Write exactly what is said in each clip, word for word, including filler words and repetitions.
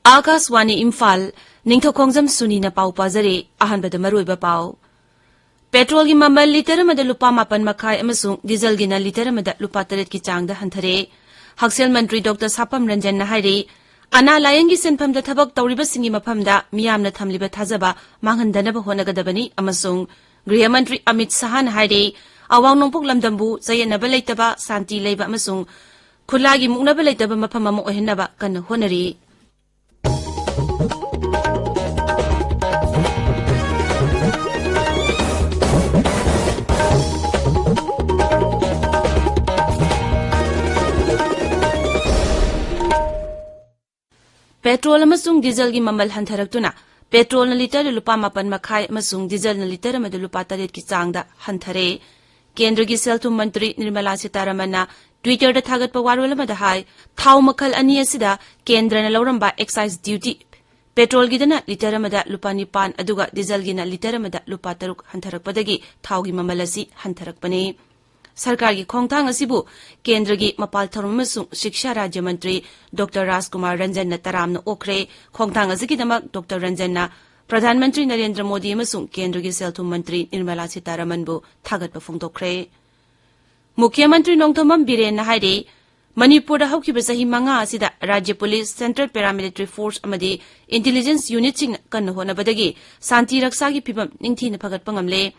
ꯑꯥꯀꯥꯁꯋꯥꯅꯤ ꯏꯝꯐꯥꯜ, ꯅꯤꯡꯊꯧꯈꯣꯡꯖꯝ ꯁꯨꯅꯤꯅ ꯄꯥꯎ ꯄꯥꯖꯔꯤ꯫ ꯑꯍꯥꯟꯕꯗ ꯃꯔꯨꯑꯣꯏꯕ ꯄꯥꯎ꯫ ꯄꯦꯇ꯭ꯔꯣꯜꯒꯤ ꯃꯃꯜ ꯂꯤꯇꯔ ꯑꯃꯗ ꯂꯨꯄꯥ ꯃꯥꯄꯟ ꯃꯈꯥꯏ ꯑꯃꯁꯨꯡ ꯗꯤꯖꯜꯒꯤꯅ ꯂꯤꯇꯔ ꯑꯃꯗ ꯂꯨꯄꯥ ꯇꯔꯦꯠꯀꯤ ꯆꯥꯡꯗ ꯍꯟꯊꯔꯦ꯫ ꯍꯛꯁꯦꯜ ꯃꯟꯇ꯭ꯔꯤ ꯗꯣꯛꯇꯔ ꯁꯥꯄꯝ ꯔꯟꯖꯟꯅ ꯍꯥꯏꯔꯤ, ꯑꯅꯥ ꯂꯥꯌꯦꯡꯒꯤ ꯁꯤꯟꯐꯝꯗ ꯊꯕꯛ ꯇꯧꯔꯤꯕꯁꯤꯡꯒꯤ ꯃꯐꯝꯗ ꯃꯤꯌꯥꯝꯅ ꯊꯝꯂꯤꯕ ꯊꯥꯖꯕ ꯃꯥꯡꯍꯟꯗꯅꯕ ꯍꯣꯠꯅꯒꯗꯕꯅꯤ ꯑꯃꯁꯨꯡ ꯒ꯭ꯔꯤꯍ ꯃꯟꯇ꯭ꯔꯤ ꯑꯃꯤꯠ ꯁꯍꯥꯅ ꯍꯥꯏꯔꯤ, ꯑꯋꯥꯡ ꯅꯣꯡꯄꯣꯛ ꯂꯝꯗꯝꯕꯨ ꯆꯌꯦꯠꯅꯕ ꯂꯩꯇꯕ, ꯁꯥꯟꯇꯤ ꯂꯩꯕ ꯑꯃꯁꯨꯡ ꯈꯨꯠꯂꯥꯏꯒꯤ ꯃꯨꯛꯅꯕ ꯂꯩꯇꯕ ꯃꯐꯝ ꯑꯃ ꯑꯣꯏꯍꯟꯅꯕ ꯀꯟꯅ ꯍꯣꯠꯅꯔꯤ꯫ ꯄꯦꯇ꯭ꯔꯣꯜ ꯑꯃꯁꯨꯡ ꯗꯤꯖꯜꯒꯤ ꯃꯃꯜ ꯍꯟꯊꯔꯛꯇꯨꯅ ꯄꯦꯇ꯭ꯔꯣꯜꯅ ꯂꯤꯇꯔꯗ ꯂꯨꯄꯥ ꯃꯥꯄꯟ ꯃꯈꯥꯏ ꯑꯃꯁꯨꯡ ꯗꯤꯖꯜꯅ ꯂꯤꯇꯔ ꯑꯃꯗ ꯂꯨꯄꯥ ꯇꯔꯦꯠꯀꯤ ꯆꯥꯡꯗ ꯍꯟꯊꯔꯦ꯫ ꯀꯦꯟꯗ꯭ꯔꯒꯤ ꯁꯦꯜ ꯊꯨꯝ ꯃꯟꯇ꯭ꯔꯤ ꯅꯤꯔꯃꯂꯥ ꯁꯤꯇꯥꯔꯥꯃꯟꯅ Twitter-ꯗ ꯊꯥꯒꯠꯄ ꯋꯥꯔꯣꯜ ꯑꯃꯗ ꯍꯥꯏ, ꯊꯥꯎ ꯃꯈꯜ ꯑꯅꯤ ꯑꯁꯤꯗ ꯀꯦꯟꯗ꯭ꯔꯅ ꯂꯧꯔꯝꯕ excise duty ꯄꯦꯇ꯭ꯔꯣꯜꯒꯤꯗꯅ ꯂꯤꯇꯔ ꯑꯃꯗ ꯂꯨꯄꯥ ꯅꯤꯄꯥꯟ ꯑꯗꯨꯒ ꯗꯤꯖꯜꯒꯤꯅ ꯂꯤꯇꯔ ꯑꯃꯗ ꯂꯨꯄꯥ ꯇꯔꯨꯛ ꯍꯟꯊꯔꯛꯄꯗꯒꯤ ꯊꯥꯎꯒꯤ ꯃꯃꯜ ꯑꯁꯤ ꯍꯟꯊꯔꯛꯄꯅꯤ꯫ ꯁꯔꯀꯥꯔꯒꯤ ꯈꯣꯡꯊꯥꯡ ꯑꯁꯤꯕꯨ ꯀꯦꯟꯗ꯭ꯔꯒꯤ ꯃꯄꯥꯜ ꯊꯧꯔꯝ ꯑꯃꯁꯨꯡ ꯁꯤꯛꯁꯥ ꯔꯥꯖ꯭ꯌ ꯃꯟꯇ꯭ꯔꯤ ꯗꯣꯛꯇꯔ ꯔꯥꯖꯀꯨꯃꯥꯔ ꯔꯟꯖꯟꯅ ꯇꯔꯥꯝꯅ ꯑꯣꯛꯈ꯭ꯔꯦ꯫ ꯈꯣꯡꯊꯥꯡ ꯑꯁꯤꯒꯤꯗꯃꯛ ꯗꯣꯛꯇꯔ ꯔꯟꯖꯟꯅ ꯄ꯭ꯔꯙꯥꯟ ꯃꯟꯇ꯭ꯔꯤ ꯅꯔꯦꯟꯗ꯭ꯔ ꯃꯣꯗꯤ ꯑꯃꯁꯨꯡ ꯀꯦꯟꯗ꯭ꯔꯒꯤ ꯁꯦꯜ ꯊꯨꯝ ꯃꯟꯇ꯭ꯔꯤ ꯅꯤꯔꯃꯂꯥ ꯁꯤꯇꯥꯔꯥꯃꯟꯕꯨ ꯊꯥꯒꯠꯄ ꯐꯣꯡꯗꯣꯛꯈ꯭ꯔꯦ꯫ ꯃꯨꯈ꯭ꯌ ꯃꯟꯇ꯭ꯔꯤ ꯅꯣꯡꯊꯣꯝꯕꯝ ꯕꯤꯔꯦꯟꯅ ꯍꯥꯏꯔꯤ, ꯃꯅꯤꯄꯨꯔꯗ ꯍꯧꯈꯤꯕ ꯆꯍꯤ ꯃꯉꯥ ꯑꯁꯤꯗ ꯔꯥꯖ꯭ꯌ ꯄꯨꯂꯤꯁ, Central Paramilitary Force ꯑꯃꯗꯤ intelligence unit-ꯁꯤꯡꯅ ꯀꯟꯅ ꯍꯣꯠꯅꯕꯗꯒꯤ ꯁꯥꯟꯇꯤ ꯔꯛꯁꯥꯒꯤ ꯐꯤꯚꯝ ꯅꯤꯡꯊꯤꯅ ꯐꯒꯠꯄ ꯉꯝꯂꯦ꯫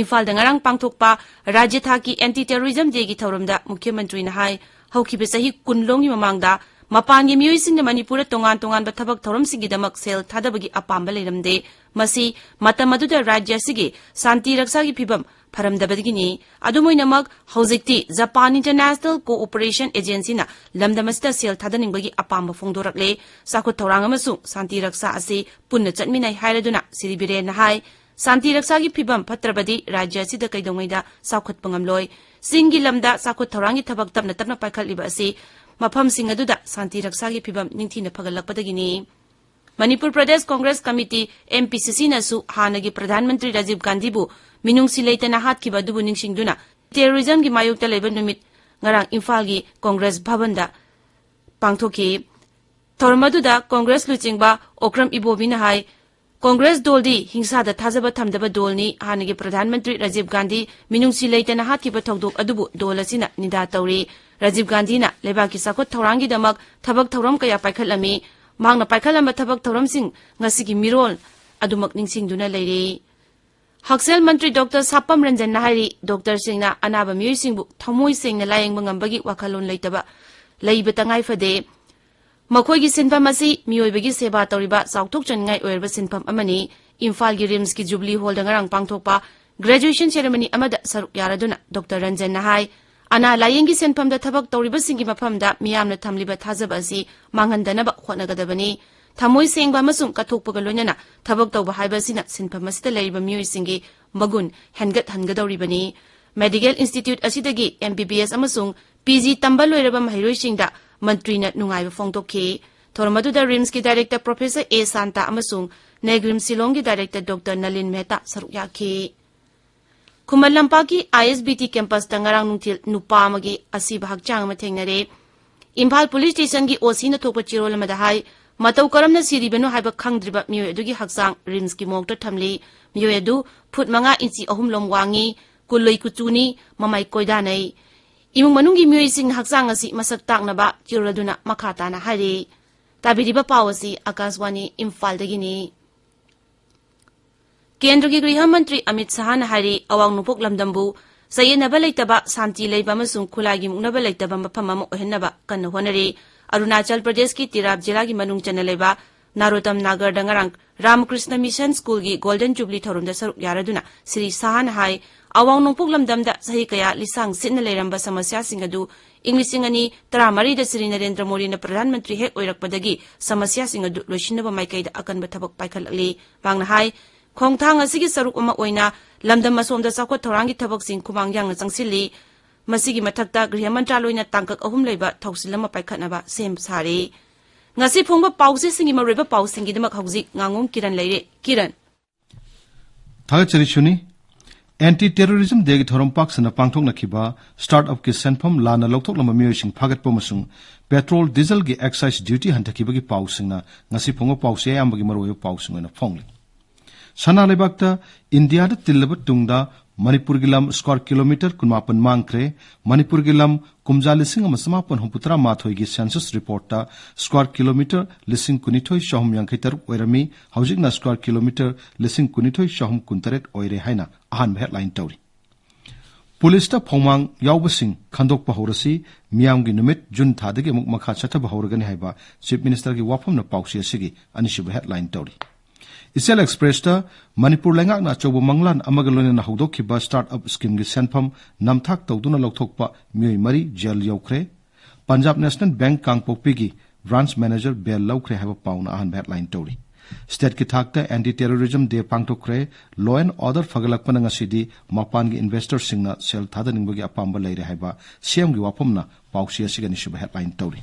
ꯏꯝꯐꯥꯜꯗ ꯉꯔꯥꯡ ꯄꯥꯡꯊꯣꯛꯄ ꯔꯥꯖ꯭ꯌ ꯊꯥꯛꯀꯤ Anti Terrorism Day-ꯒꯤ ꯊꯧꯔꯝꯗ ꯃꯨꯈ꯭ꯌ ꯃꯟꯇ꯭ꯔꯤꯅ ꯍꯥꯏ, ꯍꯧꯈꯤꯕ ꯆꯍꯤ ꯀꯨꯟ ꯂꯣꯝꯒꯤ ꯃꯃꯥꯡꯗ ꯃꯄꯥꯟꯒꯤ ꯃꯤꯑꯣꯏꯁꯤꯡꯅ ꯃꯅꯤꯄꯨꯔꯗ ꯇꯣꯉꯥꯟ ꯇꯣꯉꯥꯟꯕ ꯊꯕꯛ ꯊꯧꯔꯝꯁꯤꯡꯒꯤꯗꯃꯛ ꯁꯦꯜ ꯊꯥꯗꯕꯒꯤ ꯑꯄꯥꯝꯕ ꯂꯩꯔꯝꯗꯦ꯫ ꯃꯁꯤ ꯃꯇꯝ ꯑꯗꯨꯗ ꯔꯥꯖ꯭ꯌ ꯑꯁꯤꯒꯤ ꯁꯥꯟꯇꯤ ꯔꯛꯁꯥꯒꯤ ꯐꯤꯚꯝ ꯐꯔꯝꯗꯕꯗꯒꯤꯅꯤ꯫ ꯑꯗꯨꯝ ꯑꯣꯏꯅꯃꯛ, ꯍꯧꯖꯤꯛꯇꯤ Japan International Cooperation Agency-ꯅ ꯂꯝꯗꯝ ꯑꯁꯤꯗ ꯁꯦꯜ ꯊꯥꯗꯅꯤꯡꯕꯒꯤ ꯑꯄꯥꯝꯕ ꯐꯣꯡꯗꯣꯔꯛꯂꯦ꯫ ꯆꯥꯎꯈꯠ ꯊꯧꯔꯥꯡ ꯑꯃꯁꯨꯡ ꯁꯥꯟꯇꯤ ꯔꯛꯁꯥ ꯑꯁꯤ ꯄꯨꯟꯅ ꯆꯠꯃꯤꯟꯅꯩ ꯍꯥꯏꯔꯗꯨꯅ ꯁ꯭ꯔꯤ ꯕꯤꯔꯦꯟꯅ ꯍꯥꯏ, ꯁꯥꯟꯇꯤ ꯔꯛꯁꯥꯒꯤ ꯐꯤꯚꯝ ꯐꯠꯇ꯭ꯔꯕꯗꯤ ꯔꯥꯖ꯭ꯌ ꯑꯁꯤꯗ ꯀꯩꯗꯧꯉꯩꯗ ꯆꯥꯎꯈꯠꯄ ꯉꯝꯂꯣꯏ꯫ ꯆꯤꯡꯒꯤ ꯂꯝꯗ ꯆꯥꯎꯈꯠ ꯊꯧꯔꯥꯡꯒꯤ ꯊꯕꯛ ꯇꯞꯅ ꯇꯞꯅ ꯄꯥꯏꯈꯠꯂꯤꯕ ꯑꯁꯤ ꯃꯐꯝꯁꯤꯡ ꯑꯗꯨꯗ ꯁꯥꯟꯇꯤ ꯔꯛꯁꯥꯒꯤ ꯐꯤꯚꯝ ꯅꯤꯡꯊꯤꯅ ꯐꯒꯠꯂꯛꯄꯗꯒꯤꯅꯤ꯫ Manipur Pradesh congress committee, M P C ꯁꯤꯅꯁꯨ ꯍꯥꯟꯅꯒꯤ ꯄ꯭ꯔꯙꯥꯟ ꯃꯟꯇ꯭ꯔꯤ ꯔꯥꯖꯤꯕ ꯒꯥꯟꯙꯤꯕꯨ ꯃꯤꯅꯨꯡꯁꯤ ꯂꯩꯇꯅ ꯍꯥꯠꯈꯤꯕ ꯑꯗꯨꯕꯨ ꯅꯤꯡꯁꯤꯡꯗꯨꯅ ꯇꯦꯔꯣꯔꯤꯖꯝꯒꯤ ꯃꯥꯌꯣꯛꯇ ꯂꯩꯕ ꯅꯨꯃꯤꯠ ꯉꯔꯥꯡ ꯏꯝꯐꯥꯜꯒꯤ ꯀꯣꯡꯒ꯭ꯔꯦꯁ ꯚꯕꯟꯗ ꯄꯥꯡꯊꯣꯛꯈꯤ꯫ ꯊꯧꯔꯝ ꯑꯗꯨꯗ ꯀꯣꯡꯒ꯭ꯔꯦꯁ ꯂꯨꯆꯤꯡꯕ ꯑꯣꯀ꯭ꯔꯝ ꯏꯕꯣꯕꯤꯅ ꯍꯥꯏ, ꯀꯣꯡꯒ꯭ꯔꯦꯁ ꯗꯣꯜꯗꯤ ꯍꯤꯡꯁꯥꯗ ꯊꯥꯖꯕ ꯊꯝꯗꯕ ꯗꯣꯜꯅꯤ, ꯍꯥꯟꯅꯒꯤ ꯄ꯭ꯔꯙꯥꯟ ꯃꯟꯇ꯭ꯔꯤ ꯔꯥꯖꯤꯕ ꯒꯥꯟꯙꯤ ꯃꯤꯅꯨꯡꯁꯤ ꯂꯩꯇꯅ ꯍꯥꯠꯈꯤꯕ ꯊꯧꯗꯣꯛ ꯑꯗꯨꯕꯨ ꯗꯣꯜ ꯑꯁꯤꯅ ꯅꯤꯟꯗꯥ ꯇꯧꯔꯤ꯫ ꯔꯥꯖꯤꯕ ꯒꯥꯟꯙꯤꯅ ꯂꯩꯕꯥꯛꯀꯤ ꯆꯥꯎꯈꯠ ꯊꯧꯔꯥꯡꯒꯤꯗꯃꯛ ꯊꯕꯛ ꯊꯧꯔꯝ ꯀꯌꯥ ꯄꯥꯏꯈꯠꯂꯝꯃꯤ꯫ ꯃꯍꯥꯛꯅ ꯄꯥꯏꯈꯠꯂꯝꯕ ꯊꯕꯛ ꯊꯧꯔꯝꯁꯤꯡ ꯉꯁꯤꯒꯤ ꯃꯤꯔꯣꯜ ꯑꯗꯨꯃꯛ ꯅꯤꯡꯁꯤꯡꯗꯨꯅ ꯂꯩꯔꯤ꯫ ꯍꯛꯁꯦꯜ ꯃꯟꯇ꯭ꯔꯤ ꯗꯣꯛꯇꯔ ꯁꯥꯄꯝ ꯔꯟꯖꯟꯅ ꯍꯥꯏꯔꯤ, ꯗꯣꯛꯇꯔꯁꯤꯡꯅ ꯑꯅꯥꯕ ꯃꯤꯑꯣꯏꯁꯤꯡꯕꯨ ꯊꯃꯣꯏ ꯁꯦꯡꯅ ꯂꯥꯌꯦꯡꯕ ꯉꯝꯕꯒꯤ ꯋꯥꯈꯜꯂꯣꯟ ꯂꯩꯇꯕ, ꯂꯩꯕ ꯇꯉꯥꯏ ꯐꯗꯦ꯫ ꯃꯈꯣꯏꯒꯤ ꯁꯤꯟꯐꯝ ꯑꯁꯤ ꯃꯤꯑꯣꯏꯕꯒꯤ ꯁꯦꯕꯥ ꯇꯧꯔꯤꯕ ꯆꯥꯎꯊꯣꯛꯆꯅꯤꯡꯉꯥꯏ ꯑꯣꯏꯔꯕ ꯁꯤꯟꯐꯝ ꯑꯃꯅꯤ꯫ ꯏꯝꯐꯥꯜꯒꯤ ꯔꯤꯝꯁꯀꯤ ꯖꯨꯕꯤꯂꯤ ꯍꯣꯜꯗ ꯉꯔꯥꯡ ꯄꯥꯡꯊꯣꯛꯄ ꯒ꯭ꯔꯦꯖꯨꯑꯦꯁꯟ ꯁꯦꯔꯦꯃꯅꯤ ꯑꯃꯗ ꯁꯔꯨꯛ ꯌꯥꯔꯗꯨꯅ ꯗꯣꯛꯇꯔ ꯔꯟꯖꯟꯅ ꯍꯥꯏ, ꯑꯅꯥ ꯂꯥꯌꯦꯡꯒꯤ ꯁꯤꯟꯐꯝꯗ ꯊꯕꯛ ꯇꯧꯔꯤꯕꯁꯤꯡꯒꯤ ꯃꯐꯝꯗ ꯃꯤꯌꯥꯝꯅ ꯊꯝꯂꯤꯕ ꯊꯥꯖꯕ ꯑꯁꯤ ꯃꯥꯡꯍꯟꯗꯅꯕ ꯍꯣꯠꯅꯒꯗꯕꯅꯤ꯫ ꯊꯃꯣꯏ ꯁꯦꯡꯕ ꯑꯃꯁꯨꯡ ꯀꯠꯊꯣꯛꯄꯒ ꯂꯣꯏꯅꯅ ꯊꯕꯛ ꯇꯧꯕ ꯍꯥꯏꯕ ꯑꯁꯤꯅ ꯁꯤꯟꯐꯝ ꯑꯁꯤꯗ ꯂꯩꯔꯤꯕ ꯃꯤꯑꯣꯏꯁꯤꯡꯒꯤ ꯃꯒꯨꯟ ꯍꯦꯟꯒꯠꯍꯟꯒꯗꯧꯔꯤꯕꯅꯤ꯫ ꯃꯦꯗꯤꯀꯦꯜ ꯏꯟꯁꯇꯤꯇ꯭ꯌꯨꯠ ꯑꯁꯤꯗꯒꯤ ꯑꯦꯝ ꯕꯤ ꯕꯤ ꯑꯦꯁ ꯑꯃꯁꯨꯡ ꯄꯤ ꯖꯤ ꯇꯝꯕ ꯂꯣꯏꯔꯕ ꯃꯍꯩꯔꯣꯏꯁꯤꯡꯗ ꯃꯟꯇ꯭ꯔꯤꯅ ꯅꯨꯡꯉꯥꯏꯕ ꯐꯣꯡꯗꯣꯛꯈꯤ꯫ ꯊꯧꯔꯝ ꯑꯗꯨꯗ ꯔꯤꯝꯁꯀꯤ ꯗꯥꯏꯔꯦꯛꯇꯔ ꯄ꯭ꯔꯣꯐꯦꯁꯔ ꯑꯦ ꯁꯥꯟꯇꯥ ꯑꯃꯁꯨꯡ ꯅꯦꯒ꯭ꯔꯤꯝ ꯁꯤꯂꯣꯡꯒꯤ ꯗꯥꯏꯔꯦꯛꯇꯔ ꯗꯣꯛꯇꯔ ꯅꯂꯤꯟ ꯃꯦꯍꯇꯥ ꯁꯔꯨꯛ ꯌꯥꯈꯤ꯫ ꯈꯨꯃꯟ ꯂꯝꯄꯥꯛꯀꯤ ꯑꯥꯏ ꯑꯦꯁ ꯕꯤ ꯇꯤ ꯀꯦꯝꯄꯁꯇ ꯉꯔꯥꯡ ꯅꯨꯡꯊꯤꯜ ꯅꯨꯄꯥ ꯑꯃꯒꯤ ꯑꯁꯤꯕ ꯍꯛꯆꯥꯡ ꯑꯃ ꯊꯦꯡꯅꯔꯦ꯫ ꯏꯝꯐꯥꯜ ꯄꯨꯂꯤꯁ ꯁ꯭ꯇꯦꯁꯟꯒꯤ ꯑꯣ ꯁꯤꯅ ꯊꯣꯛꯄ ꯆꯦꯔꯣꯜ ꯑꯃꯗ ꯍꯥꯏ, ꯃꯇꯧ ꯀꯔꯝꯅ ꯁꯤꯔꯤꯕꯅꯣ ꯍꯥꯏꯕ ꯈꯪꯗ꯭ꯔꯤꯕ ꯃꯤꯑꯣꯏ ꯑꯗꯨꯒꯤ ꯍꯛꯆꯥꯡ ꯔꯤꯝꯁꯀꯤ ꯃꯣꯔꯒꯇ ꯊꯝꯂꯤ꯫ ꯃꯤꯑꯣꯏ ꯑꯗꯨ ꯐꯨꯠ ꯃꯉꯥ ꯏꯟꯆꯤ ꯑꯍꯨꯝ ꯂꯣꯝ ꯋꯥꯡꯉꯤ, ꯀꯨꯜꯂꯣꯏ ꯀꯨꯆꯨꯅꯤ, ꯃꯃꯥꯏ ꯀꯣꯏꯗꯥꯅꯩ꯫ ꯏꯃꯨꯡ ꯃꯅꯨꯡꯒꯤ ꯃꯤꯑꯣꯏꯁꯤꯡꯅ ꯍꯛꯆꯥꯡ ꯑꯁꯤ ꯃꯁꯛ ꯇꯥꯛꯅꯕ ꯆꯦꯔꯣꯜ ꯑꯗꯨꯅ ꯃꯈꯥ ꯇꯥꯅ ꯍꯥꯏꯔꯤ꯫ ꯇꯥꯕꯤꯔꯤꯕ ꯄꯥꯎ ꯑꯁꯤ ꯑꯥꯀꯥꯁꯕꯥꯅꯤ ꯏꯝꯐꯥꯜꯗꯒꯤꯅꯤ꯫ ꯀꯦꯟꯗ꯭ꯔꯒꯤ ꯒ꯭ꯔꯤꯍ ꯃꯟꯇ꯭ꯔꯤ ꯑꯃꯤꯠ ꯁꯍꯥꯅ ꯍꯥꯏꯔꯤ, ꯑꯋꯥꯡ ꯅꯣꯡꯄꯣꯛ ꯂꯝꯗꯝꯕꯨ ꯆꯌꯦꯠꯅꯕ ꯂꯩꯇꯕ, ꯁꯥꯟꯇꯤ ꯂꯩꯕ ꯑꯃꯁꯨꯡ ꯈꯨꯠꯂꯥꯏꯒꯤ ꯃꯨꯛꯅꯕ ꯂꯩꯇꯕ ꯃꯐꯝ ꯑꯃ ꯑꯣꯏꯍꯟꯅꯕ ꯀꯟꯅ ꯍꯣꯠꯅꯔꯤ꯫ ꯑꯔꯨꯅꯥꯆꯜ ꯄ꯭ꯔꯗꯦꯁꯀꯤ ꯇꯤꯔꯥꯞ ꯖꯤꯂꯥꯒꯤ ꯃꯅꯨꯡ ꯆꯟꯅ ꯂꯩꯕ ꯅꯥꯔꯣꯇꯝ ꯅꯥꯒꯔꯗ ꯉꯔꯥꯡ ꯔꯥꯃꯀ꯭ꯔꯤꯁꯅ ꯃꯤꯁꯟ ꯁ꯭ꯀꯨꯜꯒꯤ ꯒꯣꯜꯗꯟ ꯖꯨꯕꯤꯂꯤ ꯊꯧꯔꯝꯗ ꯁꯔꯨꯛ ꯌꯥꯔꯗꯨꯅ ꯁ꯭ꯔꯤ ꯁꯍꯥꯅ ꯍꯥꯏ, ꯑꯋꯥꯡ ꯅꯣꯡꯄꯣꯛ ꯂꯝꯗꯝꯗ ꯆꯍꯤ ꯀꯌꯥ ꯂꯤꯁꯥꯡ ꯁꯤꯠꯅ ꯂꯩꯔꯝꯕ ꯁꯃꯁ꯭ꯌꯥꯁꯤꯡ ꯑꯗꯨ ꯏꯪ ꯂꯤꯁꯤꯡ ꯑꯅꯤ ꯇꯔꯥꯃꯔꯤꯗ ꯁ꯭ꯔꯤ ꯅꯔꯦꯟꯗ꯭ꯔ ꯃꯣꯗꯤꯅ ꯄ꯭ꯔꯙꯥꯟ ꯃꯟꯇ꯭ꯔꯤ ꯍꯦꯛ ꯑꯣꯏꯔꯛꯄꯗꯒꯤ ꯁꯃꯁ꯭ꯌꯥꯁꯤꯡ ꯑꯗꯨ ꯂꯣꯏꯁꯤꯟꯅꯕ ꯃꯥꯏꯀꯩꯗ ꯑꯀꯟꯕ ꯊꯕꯛ ꯄꯥꯏꯈꯠꯂꯛꯂꯤ꯫ ꯃꯍꯥꯛꯅ ꯍꯥꯏ, ꯈꯣꯡꯊꯥꯡ ꯑꯁꯤꯒꯤ ꯁꯔꯨꯛ ꯑꯃ ꯑꯣꯏꯅ ꯂꯝꯗꯝ ꯑꯁꯣꯝꯗ ꯆꯥꯎꯈꯠ ꯊꯧꯔꯥꯡꯒꯤ ꯊꯕꯛꯁꯤꯡ ꯈꯨꯃꯥꯡ ꯌꯥꯡꯅ ꯆꯪꯁꯤꯜꯂꯤ꯫ ꯃꯁꯤꯒꯤ ꯃꯊꯛꯇ ꯒ꯭ꯔꯤꯍ ꯃꯟꯇ꯭ꯔꯥꯂꯣꯏꯅ ꯇꯥꯡꯀꯛ ꯑꯍꯨꯝ ꯂꯩꯕ ꯊꯧꯁꯤꯜ ꯑꯃ ꯄꯥꯏꯈꯠꯅꯕ ꯁꯦꯝ ꯁꯥꯔꯤ꯫ ꯉꯁꯤ ꯐꯣꯡꯕ ꯄꯥꯎꯆꯦꯁꯤꯡꯒꯤ ꯃꯔꯨꯑꯣꯏꯕ ꯄꯥꯎꯁꯤꯡꯒꯤꯗꯃꯛ ꯍꯧꯖꯤꯛ ꯉꯥꯉꯣꯝ ꯀꯤꯔꯟ ꯂꯩꯔꯦ꯫ ꯀꯤꯔꯟ꯫ ꯊꯥꯒꯠꯆꯔꯤ ꯁꯨꯅꯤ꯫ ꯑꯦꯟꯇꯤ ꯇꯦꯔꯣꯔꯤꯖꯝ ꯗꯦꯒꯤ ꯊꯧꯔꯝ ꯄꯥꯛ ꯁꯟꯅ ꯄꯥꯡꯊꯣꯛꯅꯈꯤꯕ ꯁ꯭ꯇꯥꯔꯠ ꯑꯞꯀꯤ ꯁꯦꯟꯐꯝ ꯂꯥꯟꯅ ꯂꯧꯊꯣꯛꯂꯝꯕ ꯃꯤꯑꯣꯏꯁꯤꯡ ꯐꯥꯒꯠꯄ ꯑꯃꯁꯨꯡ ꯄꯦꯇ꯭ꯔꯣꯜ, ꯗꯤꯖꯜꯒꯤ ꯑꯦꯛꯁꯥꯏꯖ ꯗ꯭ꯌꯨꯇꯤ ꯍꯟꯊꯈꯤꯕꯒꯤ ꯄꯥꯎꯁꯤꯡꯅ ꯉꯁꯤ ꯐꯣꯡꯕ ꯄꯥꯎꯆꯦ ꯑꯌꯥꯝꯕꯒꯤ ꯃꯔꯨꯑꯣꯏꯕ ꯄꯥꯎꯁꯤꯡ ꯑꯣꯏꯅ ꯐꯣꯡꯂꯤ꯫ ꯁꯅꯥ ꯂꯩꯕꯥꯛꯇ ꯏꯟꯗꯤꯌꯥꯗ ꯇꯤꯜꯂꯕ ꯇꯨꯡꯗ ꯃꯅꯤꯄꯨꯔꯒꯤ ꯂꯝ ꯁ꯭ꯀ꯭ꯋꯥꯔ ꯀꯤꯂꯣꯃꯤꯇꯔ ꯀꯨꯟꯃꯥꯄꯟ ꯃꯥꯡꯈ꯭ꯔꯦ꯫ ꯃꯅꯤꯄꯨꯔꯒꯤ ꯂꯝ ꯀꯨꯝꯖꯥ ꯂꯤꯁꯤꯡ ꯑꯃ ꯆꯃꯥꯄꯟ ꯍꯨꯝꯐꯨꯇꯔꯥ ꯃꯥꯊꯣꯏꯒꯤ ꯁꯦꯟꯁꯁ ꯔꯤꯄꯣꯔꯠꯇ ꯁ꯭ꯀ꯭ꯋꯥꯔ ꯀꯤꯂꯣꯃꯤꯇꯔ ꯂꯤꯁꯤꯡ ꯀꯨꯟꯅꯤꯊꯣꯏ ꯆꯍꯨꯝ ꯌꯥꯡꯈꯩ ꯇꯔꯨꯛ ꯑꯣꯏꯔꯝꯃꯤ꯫ ꯍꯧꯖꯤꯛꯅ ꯁ꯭ꯀ꯭ꯋꯥꯔ ꯀꯤꯂꯣꯃꯤꯇꯔ ꯂꯤꯁꯤꯡ ꯀꯨꯟꯅꯤꯊꯣꯏ ꯆꯍꯨꯝ ꯀꯨꯟꯇꯔꯦꯠ ꯑꯣꯏꯔꯦ ꯍꯥꯏꯅ ꯑꯍꯥꯟꯕ ꯍꯦꯗꯂꯥꯏꯟ ꯇꯧꯔꯤ꯫ ꯄꯨꯂꯤꯁꯇ ꯐꯧꯃꯥꯡ ꯌꯥꯎꯕꯁꯤꯡ ꯈꯟꯗꯣꯛꯄ ꯍꯧꯔꯁꯤ꯫ ꯃꯤꯌꯥꯝꯒꯤ ꯅꯨꯃꯤꯠ ꯖꯨꯟ ꯊꯥꯗꯒꯤ ꯑꯃꯨꯛ ꯃꯈꯥ ꯆꯠꯊꯕ ꯍꯧꯔꯒꯅꯤ ꯍꯥꯏꯕ ꯆꯤꯐ ꯃꯤꯅꯤꯁꯇꯔꯒꯤ ꯋꯥꯐꯝꯅ ꯄꯥꯎꯆꯦ ꯑꯁꯤꯒꯤ ꯑꯅꯤꯁꯨꯕ ꯍꯦꯗꯂꯥꯏꯟ ꯇꯧꯔꯤ꯫ ꯏꯆꯦꯜ ꯑꯦꯛꯁꯄ꯭ꯔꯦꯁꯇ ꯃꯅꯤꯄꯨꯔ ꯂꯩꯉꯥꯛꯅ ꯑꯆꯧꯕ ꯃꯪꯂꯥꯟ ꯑꯃꯒ ꯂꯣꯏꯅꯅ ꯍꯧꯗꯣꯛꯈꯤꯕ ꯁ꯭ꯇꯥꯔꯠ ꯑꯞ ꯁ꯭ꯀꯤꯝꯒꯤ ꯁꯦꯟꯐꯝ ꯅꯝꯊꯥꯛ ꯇꯧꯗꯨꯅ ꯂꯧꯊꯣꯛꯄ ꯃꯤꯑꯣꯏ ꯃꯔꯤ ꯖꯦꯜ ꯌꯧꯈ꯭ꯔꯦ꯫ ꯄꯟꯖꯥꯕ ꯅꯦꯁꯅꯦꯜ ꯕꯦꯡꯛ ꯀꯥꯡꯄꯣꯛꯄꯤꯒꯤ ꯕ꯭ꯔꯥꯟꯆ ꯃꯦꯅꯦꯖꯔ ꯕꯦꯜ ꯂꯧꯈ꯭ꯔꯦ ꯍꯥꯏꯕ ꯄꯥꯎꯅ ꯑꯍꯥꯟꯕ ꯍꯦꯗꯂꯥꯏꯟ ꯇꯧꯔꯤ꯫ ꯁ꯭ꯇꯦꯠꯀꯤ ꯊꯥꯛꯇ ꯑꯦꯟꯇꯤ ꯇꯦꯔꯣꯔꯤꯖꯝ ꯗꯦ ꯄꯥꯡꯊꯣꯛꯈ꯭ꯔꯦ꯫ ꯂꯣ ꯑꯦꯟ ꯑꯣꯔꯗꯔ ꯐꯒꯠꯂꯛꯄꯅ ꯉꯁꯤꯗꯤ ꯃꯄꯥꯟꯒꯤ ꯏꯟꯚꯦꯁꯇꯔꯁꯤꯡꯅ ꯁꯦꯜ ꯊꯥꯗꯅꯤꯡꯕꯒꯤ ꯑꯄꯥꯝꯕ ꯂꯩꯔꯦ ꯍꯥꯏꯕ ꯁꯤꯑꯦꯝꯒꯤ ꯋꯥꯐꯝꯅ ꯄꯥꯎꯆꯦ ꯑꯁꯤꯒꯤ ꯑꯅꯤꯁꯨꯕ ꯍꯦꯗꯂꯥꯏꯟ ꯇꯧꯔꯤ꯫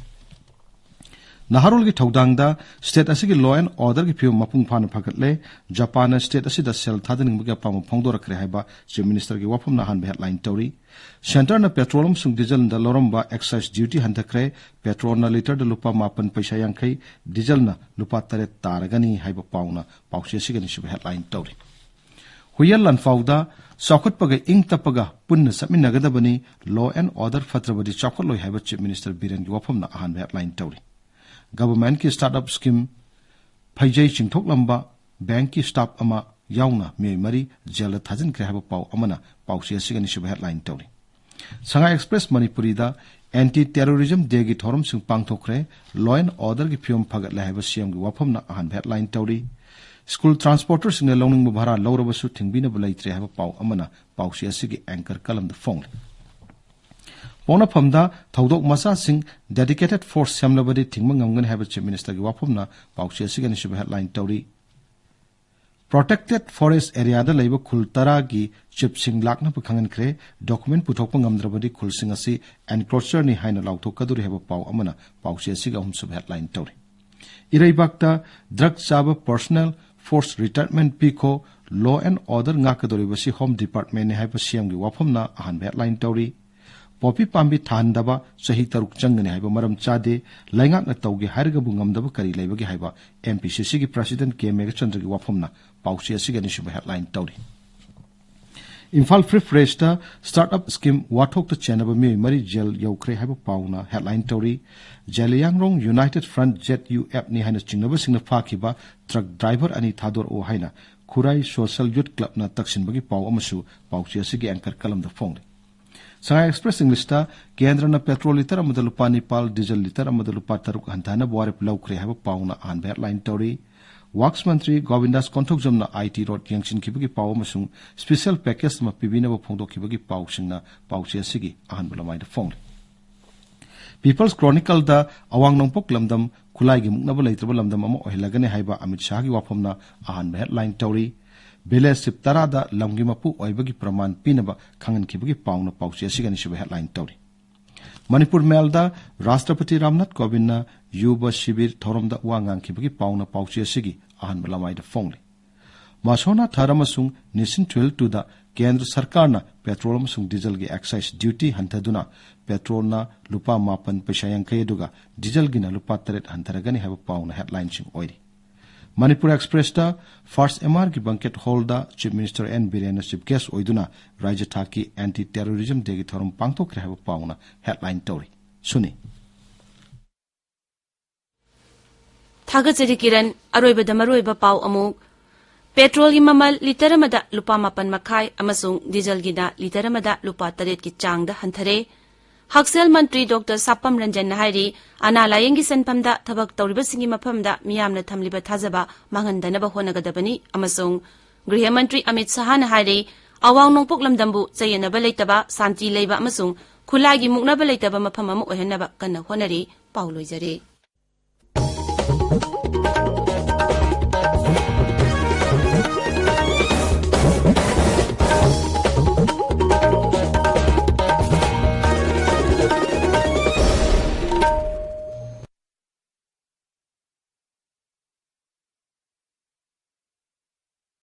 ꯅꯍꯥꯔꯣꯜꯒꯤ ꯊꯧꯗꯥꯡꯗ ꯁ꯭ꯇꯦꯠ ꯑꯁꯤꯒꯤ ꯂꯣ ꯑꯦꯟ ꯑꯣꯔꯗꯔꯒꯤ ꯐꯤꯕꯝ ꯃꯄꯨꯡ ꯐꯥꯅ ꯐꯒꯠꯂꯦ꯫ ꯖꯄꯥꯟꯅ ꯁ꯭ꯇꯦꯠ ꯑꯁꯤꯗ ꯁꯦꯜ ꯊꯥꯗꯅꯤꯡꯕꯒꯤ ꯑꯄꯥꯝꯕ ꯐꯣꯡꯗꯣꯔꯛꯈ꯭ꯔꯦ ꯍꯥꯏꯕ ꯆꯤꯐ ꯃꯤꯅꯤꯁꯇꯔꯒꯤ ꯋꯥꯐꯝꯅ ꯑꯍꯥꯟꯕ ꯍꯦꯗꯂꯥꯏꯟ ꯇꯧꯔꯤ꯫ ꯁꯦꯟꯇꯔꯅ ꯄꯦꯇ꯭ꯔꯣꯜ ꯑꯃꯁꯨꯡ ꯗꯤꯖꯜꯗ ꯂꯧꯔꯝꯕ ꯑꯦꯛꯁꯥꯏꯖ ꯗ꯭ꯌꯨꯇꯤ ꯍꯟꯊꯈ꯭ꯔꯦ꯫ ꯄꯦꯇ꯭ꯔꯣꯜꯅ ꯂꯤꯇꯔꯗ ꯂꯨꯄꯥ ꯃꯥꯄꯟ ꯄꯩꯁꯥ ꯌꯥꯡꯈꯩ, ꯗꯤꯖꯜꯅ ꯂꯨꯄꯥ ꯇꯔꯦꯠ ꯇꯥꯔꯒꯅꯤ ꯍꯥꯏꯕ ꯄꯥꯎꯅ ꯄꯥꯎꯆꯦ ꯑꯁꯤꯒꯤ ꯑꯅꯤꯁꯨꯕ ꯍꯦꯗꯂꯥꯏꯟ ꯇꯧꯔꯤ꯫ ꯍꯨꯏꯌꯦꯟ ꯂꯥꯟꯐꯥꯎꯗ ꯆꯥꯎꯈꯠꯄꯒ ꯏꯪ ꯇꯞꯄꯒ ꯄꯨꯟꯅ ꯆꯠꯃꯤꯟꯅꯒꯗꯕꯅꯤ꯫ ꯂꯣ ꯑꯦꯟ ꯑꯣꯔꯗꯔ ꯐꯠꯇ꯭ꯔꯕꯗꯤ ꯆꯥꯎꯈꯠꯂꯣꯏ ꯍꯥꯏꯕ ꯆꯤꯐ ꯃꯤꯅꯤꯁꯇꯔ ꯕꯤꯔꯦꯟꯒꯤ ꯋꯥꯐꯝꯅ ꯑꯍꯥꯟꯕ ꯍꯦꯗꯂꯥꯏꯟ ꯇꯧꯔꯤ꯫ ꯒꯚꯔꯟꯃꯦꯟꯠꯀꯤ ꯁ꯭ꯇꯥꯔꯠ ꯑꯞ ꯁ꯭ꯀꯤꯝ ꯐꯩꯖꯩ ꯆꯤꯡꯊꯣꯛꯂꯝꯕ ꯕꯦꯡꯛꯀꯤ ꯁ꯭ꯇꯥꯐ ꯑꯃ ꯌꯥꯎꯅ ꯃꯤꯑꯣꯏ ꯃꯔꯤ ꯖꯦꯜꯗ ꯊꯥꯖꯤꯟꯈ꯭ꯔꯦ ꯍꯥꯏꯕ ꯄꯥꯎ ꯑꯃꯅ ꯄꯥꯎꯆꯦ ꯑꯁꯤꯒꯤ ꯑꯅꯤꯁꯨꯕ ꯍꯦꯗꯂꯥꯏꯟ ꯇꯧꯔꯤ꯫ ꯁꯉꯥꯏ ꯑꯦꯛꯁꯄ꯭ꯔꯦꯁ ꯃꯅꯤꯄꯨꯔꯤꯗ ꯑꯦꯟꯇꯤ ꯇꯦꯔꯣꯔꯤꯖꯝ ꯗꯦꯒꯤ ꯊꯧꯔꯝꯁꯤꯡ ꯄꯥꯡꯊꯣꯛꯈ꯭ꯔꯦ꯫ ꯂꯣ ꯑꯦꯟ ꯑꯣꯔꯗꯔꯒꯤ ꯐꯤꯕꯝ ꯐꯒꯠꯂꯦ ꯍꯥꯏꯕ ꯁꯤꯑꯦꯝꯒꯤ ꯋꯥꯐꯝꯅ ꯑꯍꯥꯟꯕ ꯍꯦꯗꯂꯥꯏꯟ ꯇꯧꯔꯤ꯫ ꯁ꯭ꯀꯨꯜ ꯇ꯭ꯔꯥꯟꯁꯄꯣꯔꯇꯔꯁꯤꯡꯅ ꯂꯧꯅꯤꯡꯕ ꯚꯔꯥ ꯂꯧꯔꯕꯁꯨ ꯊꯤꯡꯕꯤꯅꯕ ꯂꯩꯇ꯭ꯔꯦ ꯍꯥꯏꯕ ꯄꯥꯎ ꯑꯃꯅ ꯄꯥꯎꯆꯦ ꯑꯁꯤꯒꯤ ꯑꯦꯡꯀꯔ ꯀꯂꯝꯗ ꯐꯣꯡꯂꯤ꯫ ꯄꯣꯛꯅꯐꯝꯗ ꯊꯧꯗꯣꯛ ꯃꯆꯥꯁꯤꯡ ꯗꯦꯗꯤꯀꯦꯇꯦꯗ ꯐꯣꯔꯁ ꯁꯦꯝꯂꯕꯗꯤ ꯊꯤꯡꯕ ꯉꯝꯒꯅꯤ ꯍꯥꯏꯕ ꯆꯤꯐ ꯃꯤꯅꯤꯁꯇꯔꯒꯤ ꯋꯥꯐꯝꯅ ꯄꯥꯎꯆꯦ ꯑꯁꯤꯒꯤ ꯑꯅꯤꯁꯨꯕ ꯍꯦꯗꯂꯥꯏꯟ ꯇꯧꯔꯤ꯫ ꯄ꯭ꯔꯣꯇꯦꯛꯇꯦꯗ ꯐꯣꯔꯦꯁ ꯑꯦꯔꯤꯌꯥꯗ ꯂꯩꯕ ꯈꯨꯜ ꯇꯔꯥꯒꯤ ꯆꯤꯐꯁꯤꯡ ꯂꯥꯛꯅꯕ ꯈꯪꯍꯟꯈ꯭ꯔꯦ꯫ ꯗꯣꯀꯨꯃꯦꯟꯠ ꯄꯨꯊꯣꯛꯄ ꯉꯝꯗ꯭ꯔꯕꯗꯤ ꯈꯨꯜꯁꯤꯡ ꯑꯁꯤ ꯑꯦꯟꯀ꯭ꯔꯣꯆꯔꯅꯤ ꯍꯥꯏꯅ ꯂꯥꯎꯊꯣꯛꯀꯗꯧꯔꯤ ꯍꯥꯏꯕ ꯄꯥꯎ ꯑꯃꯅ ꯄꯥꯎꯆꯦ ꯑꯁꯤꯒꯤ ꯑꯍꯨꯝꯁꯨꯕ ꯍꯦꯗꯂꯥꯏꯟ ꯇꯧꯔꯤ꯫ ꯏꯔꯩꯕꯥꯛꯇ ꯗ꯭ꯔꯒ ꯆꯥꯕ ꯄꯔꯁꯅꯦꯜ ꯐꯣꯔꯁ ꯔꯤꯇꯥꯌꯔꯃꯦꯟꯠ ꯄꯤꯈꯣ, ꯂꯣ ꯑꯦꯟ ꯑꯣꯔꯗꯔ ꯉꯥꯛꯀꯗꯧꯔꯤꯕꯁꯤ ꯍꯣꯝ ꯗꯤꯄꯥꯔꯠꯃꯦꯟꯠꯅꯤ ꯍꯥꯏꯕ ꯁꯤꯑꯦꯝꯒꯤ ꯋꯥꯐꯝꯅ ꯑꯍꯥꯟꯕ ꯍꯦꯗꯂꯥꯏꯟ ꯇꯧꯔꯤ꯫ ꯄꯣꯄꯤ ꯄꯥꯝꯕꯤ ꯊꯥꯍꯟꯗꯕ ꯆꯍꯤ ꯇꯔꯨꯛ ꯆꯪꯒꯅꯤ ꯍꯥꯏꯕ ꯃꯔꯝ ꯆꯥꯗꯦ, ꯂꯩꯉꯥꯛꯅ ꯇꯧꯒꯦ ꯍꯥꯏꯔꯒꯕꯨ ꯉꯝꯗꯕ ꯀꯔꯤ ꯂꯩꯕꯒꯦ ꯍꯥꯏꯕ ꯑꯦꯝ ꯄꯤ ꯁꯤ ꯁꯤꯒꯤ ꯄ꯭ꯔꯁꯤꯗꯦꯟꯠ ꯀꯦ ꯃꯦꯘꯆꯟꯗ꯭ꯔꯒꯤ ꯋꯥꯐꯝꯅ ꯄꯥꯎꯆꯦ ꯑꯁꯤꯒꯤ ꯑꯅꯤꯁꯨꯕ ꯍꯦꯗꯂꯥꯏꯟ ꯇꯧꯔꯤ꯫ ꯏꯝꯐꯥꯜ ꯐ꯭ꯔꯤ ꯄ꯭ꯔꯦꯁꯇ ꯁ꯭ꯇꯥꯔꯠ ꯑꯞ ꯁ꯭ꯀꯤꯝ ꯋꯥꯊꯣꯛꯇ ꯆꯦꯟꯅꯕ ꯃꯤꯑꯣꯏ ꯃꯔꯤ ꯖꯦꯜ ꯌꯧꯈ꯭ꯔꯦ ꯍꯥꯏꯕ ꯄꯥꯎꯅ ꯍꯦꯗꯂꯥꯏꯟ ꯇꯧꯔꯤ꯫ Zeliangrong united front, Z U ꯑꯦꯐꯅꯤ ꯍꯥꯏꯅ ꯆꯤꯡꯅꯕꯁꯤꯡꯅ ꯐꯥꯈꯤꯕ ꯇ꯭ꯔꯛ ꯗ꯭ꯔꯥꯏꯚꯔ ꯑꯅꯤ ꯊꯥꯗꯣꯔꯛꯎ ꯍꯥꯏꯅ ꯈꯨꯔꯥꯏ ꯁꯣꯁꯤꯌꯦꯜ ꯌꯨꯊ ꯀ꯭ꯂꯕꯅ ꯇꯛꯁꯤꯟꯕꯒꯤ ꯄꯥꯎ ꯑꯃꯁꯨ ꯄꯥꯎꯆꯦ ꯑꯁꯤꯒꯤ ꯑꯦꯡꯀꯔ ꯀꯂꯝꯗ ꯐꯣꯡꯂꯤ꯫ ꯁꯉꯥꯏ ꯑꯦꯛꯁꯄ꯭ꯔꯦꯁ ꯏꯪꯂꯤꯁꯇ ꯀꯦꯟꯗ꯭ꯔꯅ ꯄꯦꯇ꯭ꯔꯣꯜ ꯂꯤꯇꯔ ꯑꯃꯗ ꯂꯨꯄꯥ ꯅꯤꯄꯥꯜ, ꯗꯤꯖꯜ ꯂꯤꯇꯔ ꯑꯃꯗ ꯂꯨꯄꯥ ꯇꯔꯨꯛ ꯍꯟꯊꯅꯕ ꯋꯥꯔꯦꯞ ꯂꯧꯈ꯭ꯔꯦ ꯍꯥꯏꯕ ꯄꯥꯎꯅ ꯑꯍꯥꯟꯕ ꯍꯦꯗꯂꯥꯏꯟ ꯇꯧꯔꯤ꯫ ꯋꯥꯛꯁ ꯃꯟꯇ꯭ꯔꯤ ꯒꯣꯕꯤꯟꯗꯥꯁ ꯀꯣꯟꯊꯧꯖꯝꯅ ꯑꯥꯏ ꯇꯤ ꯔꯣꯗ ꯌꯦꯡꯁꯤꯟꯈꯤꯕꯒꯤ ꯄꯥꯎ ꯑꯃꯁꯨꯡ ꯁ꯭ꯄꯦꯁꯤꯌꯦꯜ ꯄꯦꯀꯦꯖ ꯑꯃ ꯄꯤꯕꯤꯅꯕ ꯐꯣꯡꯗꯣꯛꯈꯤꯕꯒꯤ ꯄꯥꯎꯁꯤꯡꯅ ꯄꯥꯎꯆꯦ ꯑꯁꯤꯒꯤ ꯑꯍꯥꯟꯕ ꯂꯃꯥꯏꯗ ꯐꯣꯡꯂꯤ꯫ ꯄꯤꯄꯜꯁ ꯀ꯭ꯔꯣꯅꯤꯀꯜꯗ ꯑꯋꯥꯡ ꯅꯣꯡꯄꯣꯛ ꯂꯝꯗꯝ ꯈꯨꯠꯂꯥꯏꯒꯤ ꯃꯨꯛꯅꯕ ꯂꯩꯇ꯭ꯔꯕ ꯂꯝꯗꯝ ꯑꯃ ꯑꯣꯏꯍꯜꯂꯒꯅꯤ ꯍꯥꯏꯕ ꯑꯃꯤꯠ ꯁꯥꯍꯒꯤ ꯋꯥꯐꯝꯅ ꯑꯍꯥꯟꯕ ꯍꯦꯗꯂꯥꯏꯟ ꯇꯧꯔꯤ꯫ ꯚꯤꯂꯦꯖ ꯆꯤꯞ ꯇꯔꯥꯗ ꯂꯝꯒꯤ ꯃꯄꯨ ꯑꯣꯏꯕꯒꯤ ꯄ꯭ꯔꯃꯥꯟ ꯄꯤꯅꯕ ꯈꯪꯍꯟꯈꯤꯕꯒꯤ ꯄꯥꯎꯅ ꯄꯥꯎꯆꯦ ꯑꯁꯤꯒꯤ ꯑꯅꯤꯁꯨꯕ ꯍꯦꯗꯂꯥꯏꯟ ꯇꯧꯔꯤ꯫ ꯃꯅꯤꯄꯨꯔ ꯃꯦꯜꯗ ꯔꯥꯁꯇ꯭ꯔꯄꯇꯤ ꯔꯥꯝꯅꯥꯊ ꯀꯣꯕꯤꯟꯗꯅ ꯌꯨꯕ ꯁꯤꯕꯤꯔ ꯊꯧꯔꯝꯗ ꯋꯥ ꯉꯥꯡꯈꯤꯕꯒꯤ ꯄꯥꯎꯅ ꯄꯥꯎꯆꯦ ꯑꯁꯤꯒꯤ ꯑꯍꯥꯟꯕ ꯂꯃꯥꯏꯗ ꯐꯣꯡꯂꯤ꯫ ꯃꯁꯣꯅꯥꯊꯔ ꯑꯃꯁꯨꯡ ꯅꯤꯁꯤꯟ ꯊꯨꯏꯜ ꯇꯨꯗ ꯀꯦꯟꯗ꯭ꯔ ꯁꯔꯀꯥꯔꯅ ꯄꯦꯇ꯭ꯔꯣꯜ ꯑꯃꯁꯨꯡ ꯗꯤꯖꯜꯒꯤ ꯑꯦꯛꯁꯥꯏꯖ ꯗ꯭ꯌꯨꯇꯤ ꯍꯟꯊꯗꯨꯅ ꯄꯦꯇ꯭ꯔꯣꯜꯅ ꯂꯨꯄꯥ ꯃꯥꯄꯟ ꯄꯩꯁꯥ ꯌꯥꯡꯈꯩ ꯑꯗꯨꯒ ꯗꯤꯖꯜꯒꯤꯅ ꯂꯨꯄꯥ ꯇꯔꯦꯠ ꯍꯟꯊꯔꯒꯅꯤ ꯍꯥꯏꯕ ꯄꯥꯎꯅ ꯍꯦꯗꯂꯥꯏꯟꯁꯤꯡ ꯑꯣꯏꯔꯤ꯫ ꯃꯅꯤꯄꯨꯔ ꯑꯦꯛꯁꯄ꯭ꯔꯦꯁꯇ ꯐꯥꯔꯁ ꯑꯦꯝ ꯑꯥꯔꯒꯤ banquet hall chief minister N ꯕꯤꯔꯦꯟꯅ ꯆꯤꯐ ꯒꯦꯁ ꯑꯣꯏꯗꯨꯅ ꯔꯥꯖ꯭ꯌ ꯊꯥꯛꯀꯤ ꯑꯦꯟꯇꯤ ꯇꯦꯔꯣꯔꯤꯖꯝ ꯗꯦꯒꯤ ꯊꯧꯔꯝ ꯄꯥꯡꯊꯣꯛꯈ꯭ꯔꯦ ꯍꯥꯏꯕ ꯄꯥꯎꯅ ꯍꯦꯗꯂꯥꯏꯟ ꯇꯧꯔꯤ꯫ ꯁꯨꯅꯤ꯫ ꯊꯥꯒꯠꯆꯔꯤ ꯀꯤꯔꯟ꯫ ꯑꯔꯣꯏꯕꯗ ꯃꯔꯨꯑꯣꯏꯕ ꯄꯥꯎ ꯑꯃꯨꯛ꯫ ꯄꯦꯇ꯭ꯔꯣꯜꯒꯤ ꯃꯃꯜ ꯂꯤꯇꯔ ꯑꯃꯗ ꯂꯨꯄꯥ ꯃꯥꯄꯟ ꯃꯈꯥꯏ ꯑꯃꯁꯨꯡ ꯗꯤꯖꯜꯒꯤꯅ ꯂꯤꯇꯔ ꯑꯃꯗ ꯂꯨꯄꯥ ꯇꯔꯦꯠꯀꯤ ꯆꯥꯡꯗ ꯍꯟꯊꯔꯦ꯫ ꯍꯛꯁꯦꯜ ꯃꯟꯇ꯭ꯔꯤ ꯗꯣꯛꯇꯔ ꯁꯥꯄꯝ ꯔꯟꯖꯟꯅ ꯍꯥꯏꯔꯤ, ꯑꯅꯥ ꯂꯥꯌꯦꯡꯒꯤ ꯁꯤꯟꯐꯝꯗ ꯊꯕꯛ ꯇꯧꯔꯤꯕꯁꯤꯡꯒꯤ ꯃꯐꯝꯗ ꯃꯤꯌꯥꯝꯅ ꯊꯝꯂꯤꯕ ꯊꯥꯖꯕ ꯃꯥꯡꯍꯟꯗꯅꯕ ꯍꯣꯠꯅꯒꯗꯕꯅꯤ ꯑꯃꯁꯨꯡ ꯒ꯭ꯔꯤꯍ ꯃꯟꯇ꯭ꯔꯤ ꯑꯃꯤꯠ ꯁꯍꯥꯅ ꯍꯥꯏꯔꯤ, ꯑꯋꯥꯡ ꯅꯣꯡꯄꯣꯛ ꯂꯝꯗꯝꯕꯨ ꯆꯌꯦꯠꯅꯕ ꯂꯩꯇꯕ, ꯁꯥꯟꯇꯤ ꯂꯩꯕ ꯑꯃꯁꯨꯡ ꯈꯨꯠꯂꯥꯏꯒꯤ ꯃꯨꯛꯅꯕ ꯂꯩꯇꯕ ꯃꯐꯝ ꯑꯃ ꯑꯣꯏꯍꯟꯅꯕ ꯀꯟꯅ ꯍꯣꯠꯅꯔꯤ꯫ ꯄꯥꯎ ꯂꯣꯏꯖꯔꯦ꯫